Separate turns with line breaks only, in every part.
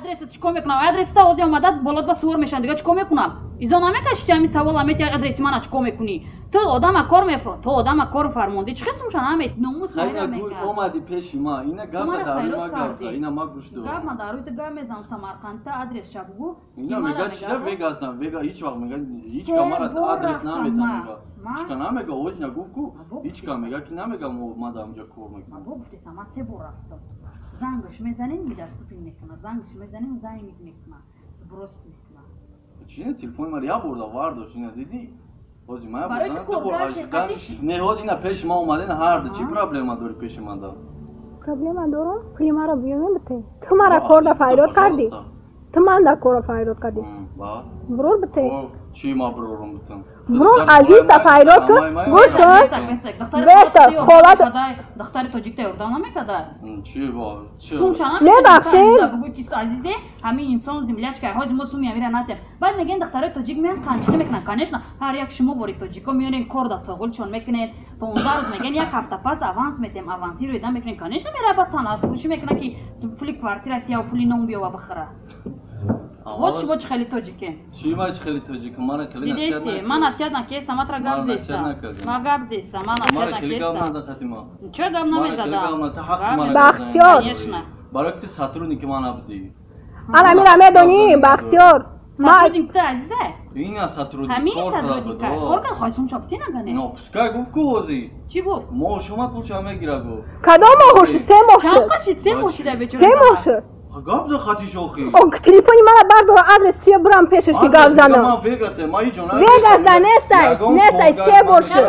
Адреса чикор мекунам? Адреса ози омада болот ба суор мешан, дига чикор мекунам? Изо намекаши ҳамин савол амети адреси мана чикор мекунӣ? Ту одама кор мефо, ту одама кор фармондӣ, чӣ қисмша намет? Номус
майра мекард. Омади пеши ма, ина гап дар ма гап за, ина ма гӯш дорам.
Гап ма дар рӯи ту гап мезанам, Самарқандта адрес ша бугу.
Ина мега чида Вегас на, Вега ҳеҷ вақт мега ҳеҷ ка мара адрес намета мега. Ҳеҷ ка намега, ози на гуфт ку, ҳеҷ ка мега ки намега ма дар онҷа кор мекунам.
Ма бо гуфтесам, ман се бор рафтам. Зангаш мезанем, недоступен мекуна, зангаш мезанем, занг мекуна, сброс мекуна.
Чи не телефони мара як бор да вардошт, ина дидӣ? Ҳози ман
Барои ту коргар ширкати
Не, ҳози ина пеши ман омаден ҳарду. Чӣ проблема дорӣ пеши ман да?
Проблема дорам, пули маро биёмем бите. Ту мара кор да файрод кардӣ. Ту ман да корро файрод кардӣ. Бирор бите.
Чӣ ма бирорум битам?
Бирор азиз да файрод кун. Гӯш кун. Беста холат
духтари тоҷик та ёрдам намекарда.
Чӣ бо?
Мебахшед.
Бугӯй ки азизе, ҳамин инсон землячка, ҳози мо суми амира натем. Баъд мегӯянд духтарои тоҷик меянд қанчиқӣ мекунанд. Конечно, ҳар як шумо бори тоҷико меёрен кор да тоғулчон мекунед. 15 рӯз мегӯянд як ҳафта пас аванс метем, авансиро ида мекунем. Конечно, мерава танафурӯшӣ мекунад ки пули квартира тия пули нон биёва бихӯра. Вот шумо чӣ хеле тоҷике.
Чӣ ма чӣ хеле тоҷик? Мара хеле насиҳат накард.
Ман насиҳат накестам, ман тра гап зестам. Ман гап зестам, ман насиҳат накестам. Чӣ гап намезадам?
Бахтиёр.
Барои ки ту сотрудники ман набудӣ.
Ана мира медонӣ, Бахтиёр.
Сотрудник ту азиза?
Ина сотрудник.
Ҳамин сотрудник. Кор кард, хосум шабти нагане.
Но, пускай гуфт ку ҳози.
Чӣ гуфт?
Моҳ шума пулча мегира гуфт.
Кадом моҳ шуд? 3 моҳ шуд.
Чанд қашид? 3 моҳ шуда бечора.
3 моҳ шуд.
Гап за хати шохи.
О, телефони мара бардора, адрес тия бурам пешаш ки гап занам.
Ман Вегасе, ман ҳеҷ ҷо
Вегас да нестай, нестай, 3 бор шуд.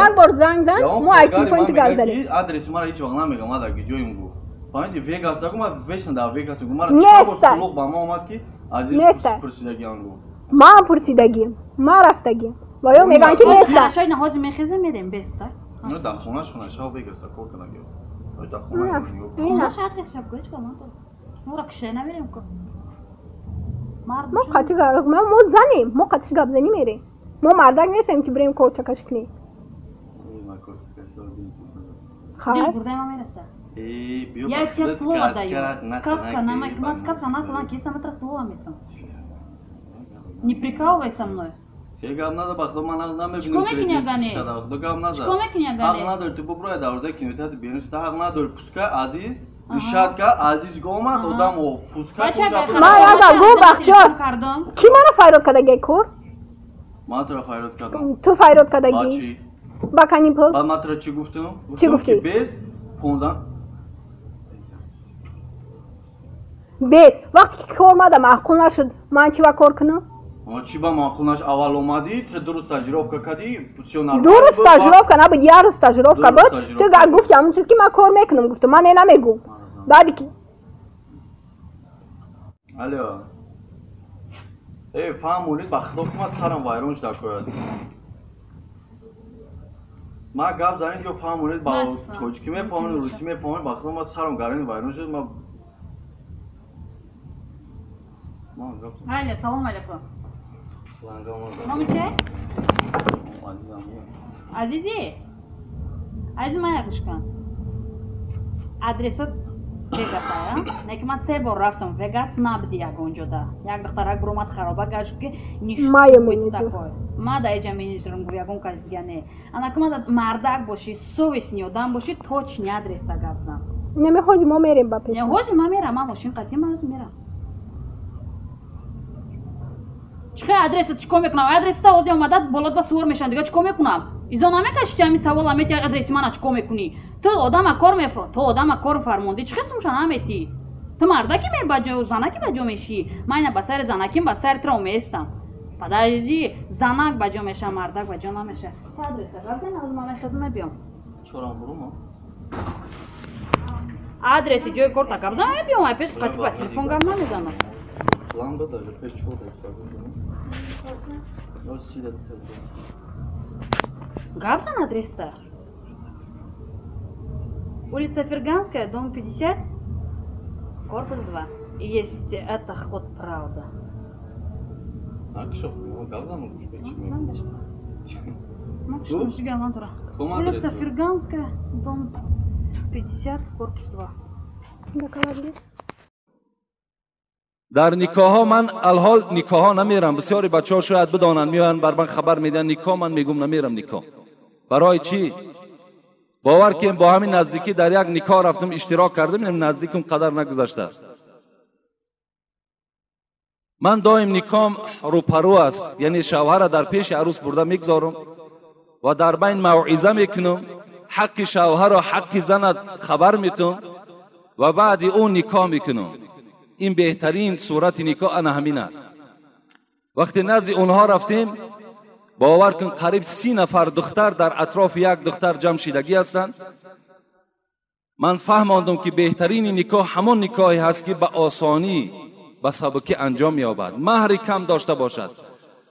Як бор занг зан, мо ай телефони ту гап задем.
Адреси мара ҳеҷ вақт намегам, ман дар ҷоим гуфт. Фаҳмидӣ, Вегас да гу, ман вечно дар Вегас гу. Мара чанд бор сулуқ ба ман омад ки азиз пурсидагиам гуфт.
Ман пурсидагиам, ман рафтагиам. Ва ё мегӯянд ки неста.
Шояд ҳозир мехезем мерем беста.
На дар хонашона шав Вегас да кор кардагиам.
Мо қатъи мо занем, мо қатъи гап занӣ мерем. Мо мардак нестем ки бирем корчакаш кунем.
Хайр. Я тебе слово даю. Сказка на сказка на ки сам это слово метам. Не прикалывай со мной.
Гап надо, бахто ман намебинам.
Чикор мекунӣ агане?
Гап надо.
Чикор мекунӣ агане?
Ҳақ надори ту буброй дарвоза кинотеатр берун шуда, ҳақ надори пускай азиз, ишатка азиз гомад, одам о пускай.
Ман ага гу Бахтиёр. Ки маро файрод кардаги кор?
Ман туро файрод кардам.
Ту файрод кардаги? Ба кани пул?
Баъд ман туро чӣ гуфтам?
Чӣ гуфтӣ?
Без 15
без вақте ки кор мада маъқул нашуд, ман чӣ ба кор кунам?
Чӣ ба маъқул нашуд? Аввал омадӣ, ту ду рӯз стажировка кардӣ, всё нормально.
Ду рӯз стажировка набуд, як рӯз стажировка буд. Ту гуфти ҳамон чиз ки ман кор мекунам, гуфтам, ман не намегӯм. Баъди ки
Алло. Э, фаҳмонед, ба худо ки ман сарам вайрон шуда кояд. Ман гап занед ё фаҳмонед, ба тоҷикӣ мефаҳмонед, русӣ мефаҳмонед, ба худо ман сарам гарани вайрон шуд, ман
Алло, салом алейкум. Номи чӣ? Азизи? Азиз, ман як гӯш кун. Адресот Вегас, а? Не ки ман 3 бор рафтам Вегас, набуди ягон ҷода. Як духтарак буромад хароба гашт ки
Мая менеҷер.
Ма да иҷа менеҷерам гуфт, ягон кас дига не. Ана ки ман мардак бошӣ, совестни одам бошӣ, точни адреста гап зан.
Не мехоҳӣ мо мерем ба пеш.
Не, ҳозир ман мерам, ман мошин қатъи ман ҳозир мерам. Чӣ адреса чикор мекунам? Адреса ози омада болот ба суор мешан, дига чикор мекунам? Изо намекаши ҳамин савол амети адреси мана чикор мекунӣ? Ту одама кор мефо, ту одама кор фармондӣ, чӣ қисмша наметӣ? Ту мардаки ме ба ҷо, занаки ба ҷо мешӣ? Ман ина ба сари занаким, ба сари тро местам. Подожди, занак ба ҷо меша, мардак ба ҷо намеша. Ту адреса гап зан, ҳозир ман мехезам мебиём.
Чорам бурума?
Адреси ҷои кор та гап зан, мебиём, ай пеш қатӣ ба телефон гап намезанам.
План бада, пеш чор.
Гап зан адреста. Улица Ферганская, дом 50, корпус 2. И есть это ход правда. Улица Ферганская, дом 50, корпус 2.
Дар никоҳҳо ман алҳол никоҳҳо намерам. Бисёри бачаҳо шояд бидонанд, меоянд бар ман хабар медиҳанд никоҳ, ман мегӯм намерам никоҳ. Барои чӣ? Бовар кунем бо ҳамин наздикӣ дар як никоҳ рафтам, иштирок кардам, наздикам қадар нагузаштааст. Ман доим никоҳам рӯпарӯ аст, яъне шавҳарро дар пеши арӯс бурда мегузорам ва дар байн мавъиза мекунам, ҳаққи шавҳарро, ҳаққи занат хабар метум ва баъди ӯ никоҳ мекунам. Ин беҳтарин сурати никоҳ ана ҳамин аст. Вақте назди онҳо рафтем, бовар кун қариб 30 нафар духтар дар атрофи як духтар ҷамъ шидагӣ ҳастанд. Ман фаҳмондам ки беҳтарини никоҳ ҳамон никоҳе ҳаст ки ба осонӣ, ба сабукӣ анҷом меёбад, маҳри кам дошта бошад.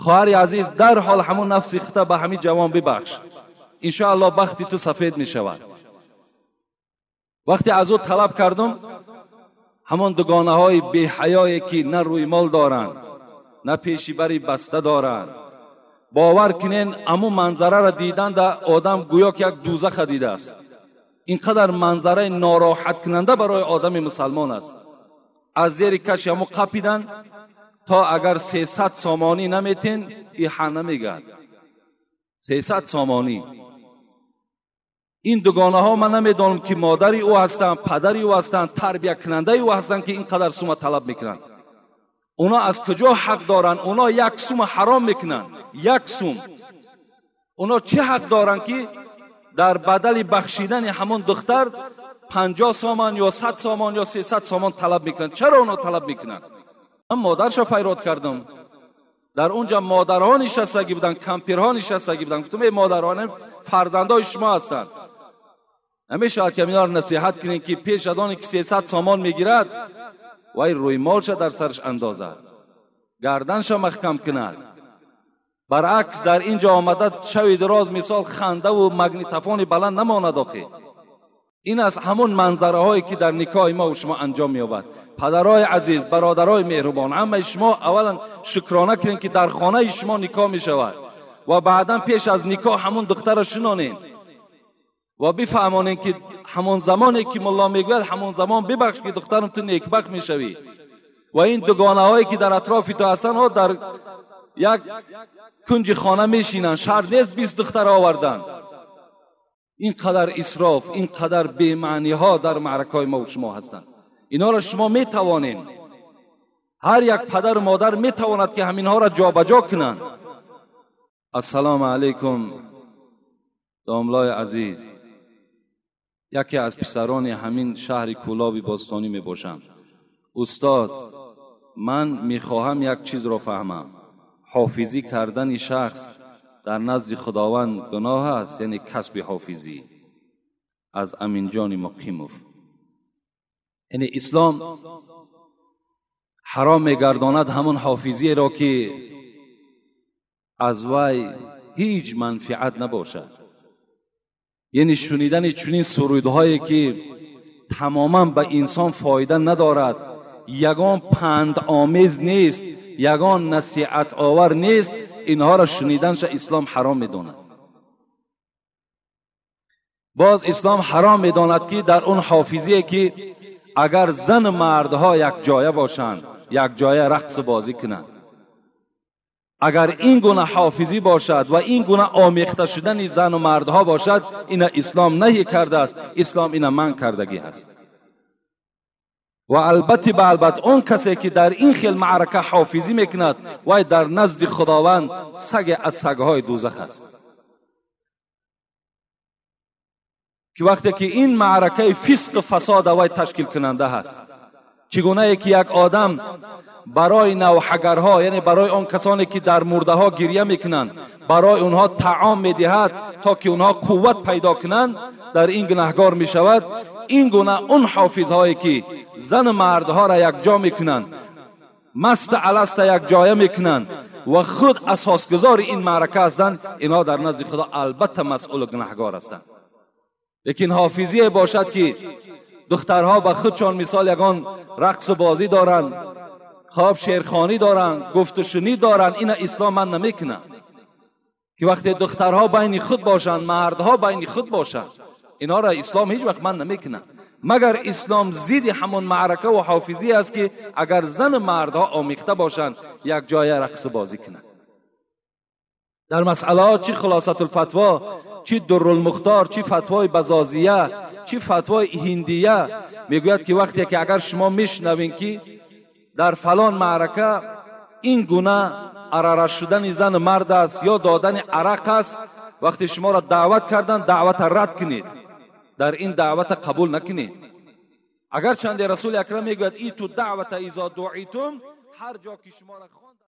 Хоҳари азиз, дарҳол ҳамон нафси хута ба ҳамин ҷавон бибахш, иншоаллоҳ бахти ту сафед мешавад. Вақте аз ӯ талаб кардам, ҳамон дугонаҳои беҳаёе ки на рӯймол доранд, на пеши бари баста доранд, бовар кунен аму манзараро диданда одам гӯё ки як дӯзаха дидааст. Ин қадар манзараи нороҳаткунанда барои одами мусалмон аст. Аз зери каши ҳаму қапидан то агар 300 сомонӣ наметен, иҳа намегӯяд. 300 сомонӣ. Ин дугонаҳо ман намедонам ки модари ӯ ҳастанд, падари ӯ ҳастанд, тарбиякунандаи ӯ ҳастанд ки ин қадар сума талаб мекунанд. Оно аз куҷо ҳақ доранд? Оно як сума ҳаром мекунанд, як сум. Оно чӣ ҳақ доранд ки дар бадали бахшидани ҳамон духтар 50 сомон ё 100 сомон ё 300 сомон талаб мекунанд? Чаро оно талаб мекунанд? Ман модарша файрод кардам. Дар онҷа модарҳо нишастагӣ буданд, кампирҳо нишастагӣ буданд. Гуфтам эй модарҳо, фарзандҳои шумо ҳастанд. Намешавад ки инҳоро насиҳат кунем ки пеш аз оне ки 300 сомон мегирад, вай рӯймолша дар сараш андозад, гарданша маҳкам кунад. Баръакс дар ин ҷо омада шави дароз мисол хандаву магнитофони баланд намонад. Охи ин аз ҳамон манзараҳое ки дар никоҳи мо шумо анҷом меёбад. Падарои азиз, бародарои меҳрубон, ҳамаи шумо аввалан шукрона кунед ки дар хонаи шумо никоҳ мешавад ва баъдан пеш аз никоҳ ҳамон духтарро шинонед ва бифаҳмонед ки ҳамон замоне ки мулло мегӯяд, ҳамон замон бибахш ки духтарам ту некбахт мешавӣ. Ва ин дугонаҳое ки дар атрофи ту ҳастанд, дар як кунҷи хона мешинанд, шарт нест 20 духтар овардан. Ин қадар исроф, ин қадар бемаъниҳо дар маъракаҳои мо шумо ҳастанд. Инҳоро шумо метавонед, ҳар як падару модар метавонад ки ҳаминҳоро ҷобаҷо кунанд. Ассалому алайкум домлои азиз, яке аз писарони ҳамин шаҳри Кӯлоби бостонӣ мебошам. Устод, ман мехоҳам як чизро фаҳмам. Ҳофизӣ кардани шахс дар назди Худованд гуноҳ аст, яъне касби ҳофизӣ. Аз Аминҷони Муқимов. Яъне ислом ҳаром мегардонад ҳамон ҳофизиеро ки аз вай ҳеҷ манфиат набошад. Яъне шунидани чунин сурудҳое ки тамоман ба инсон фоида надорад, ягон пандомез нест, ягон насиҳатовар нест, инҳоро шуниданша ислом ҳаром медонад. Боз ислом ҳаром медонад ки дар он ҳофизие ки агар зану мардҳо якҷоя бошанд, якҷоя рақсу бозӣ кунанд, агар ин гуна ҳофизӣ бошад ва ин гуна омехта шудани зану мардҳо бошад, ина ислом наҳӣ кардааст, ислом ина манъ кардагӣ ҳаст. Ва албатта ба албатта он касе ки дар ин хел маърака ҳофизӣ мекунад, вай дар назди Худованд саге аз сагҳои дӯзах аст. Ки вақте ки ин маъракаи фисқу фасода вай ташкилкунанда ҳаст, чӣ гунае ки як одам барои навҳагарҳо, яъне барои он касоне ки дар мурдаҳо гиря мекунанд, барои онҳо таом медиҳад то ки онҳо қувват пайдо кунанд, дар ин гунаҳгор мешавад. Ин гуна он ҳофизҳое ки зану мардҳоро якҷо мекунанд, маст аласта якҷоя мекунанд ва худ асосгузори ин маърака ҳастанд, инҳо дар назди Худо албатта масъулу гунаҳгор ҳастанд. Лекин ҳофизие бошад ки духтарҳо ба худшон мисол ягон рақсу бозӣ доранд, хоб шеърхонӣ доранд, гуфтушунид доранд, ина ислом ман намекунад. Ки вақте духтарҳо байни худ бошанд, мардҳо байни худ бошанд, инҳоро ислом ҳеҷ вақт ман намекунад. Магар ислом зидди ҳамон маърака ва ҳофизӣ аст, ки агар зану мардҳо омехта бошанд, як ҷоя рақсу бозӣ кунанд. Дар масъалаҳо чӣ Хулосатулфатво, чӣ Дуррулмухтор, чӣ фатвои Базозия, чӣ фатвои Ҳиндия мегӯяд, ки вақте ки агар шумо мешунавед, ки дар фалон маърака ин гуна арара шудани зану мард аст ё додани арақ аст, вақте шуморо даъват карданд, даъвата рад кунед, дар ин даъвата қабул накунед. Агарчанде Расули Акрам мегӯяд: иту даъвата изо дуитум, ҳар ҷо ки шуморо